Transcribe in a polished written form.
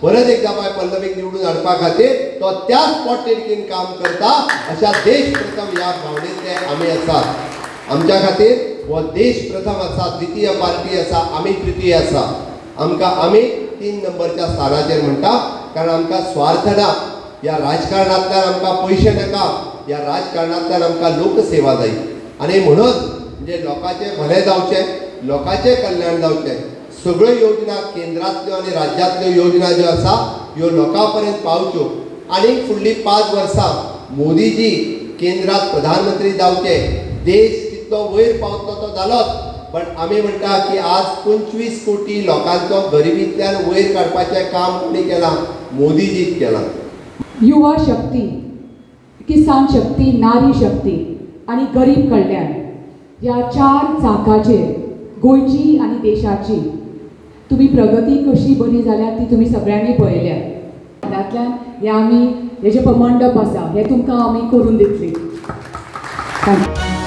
परत एकदा बाय पल्लवीक निवडून हाडपा खातीर तो त्याच पोटतिडकीन काम करता. अशा देश प्रथम ह्या भावनेंतले आमी आसात. आमच्या खातीर हो देश प्रथम आसा, द्वितीय पार्टी आसा, आमी तृतीय आसा. आमकां आमी 3 नंबरच्या स्थानाचेर म्हणटा, कारण आमकां स्वार्थ ना. ह्या राजकारणांतल्यान आमकां पयशे नाका, ह्या राजकारणांतल्यान आमकां लोकसेवा जाय. आनी म्हणून म्हणजे लोकांचें भलें जावचें, लोकांचें कल्याण जावचें, सगळ्यो योजना केंद्रांतल्यो आनी राज्यांतल्यो योजना ज्यो आसा ह्यो लोकां पर्यंत पावच्यो. आनी फुडलीं 5 वर्सां मोदीजी केंद्रांत प्रधानमंत्री जावचे, देश कितलो वयर पावतलो तो जालोच, पण आमी म्हणटा की आज 25 कोटी लोकांचो गरिबींतल्यान वयर काडपाचें काम कोणी केलां? मोदीजीन केलां. युवा शक्ती, किसान शक्ती, नारी शक्ती आनी गरीब कल्याण ह्या 4 चाकाचेर गोंयची आनी देशाची तुमी प्रगती कशी बरी जाल्या ती तुमी सगळ्यांनी पळयल्या. तातूंतल्यान हे आमी हे जे मंडप आसा हे तुमकां आमी करून दितली. Thank you.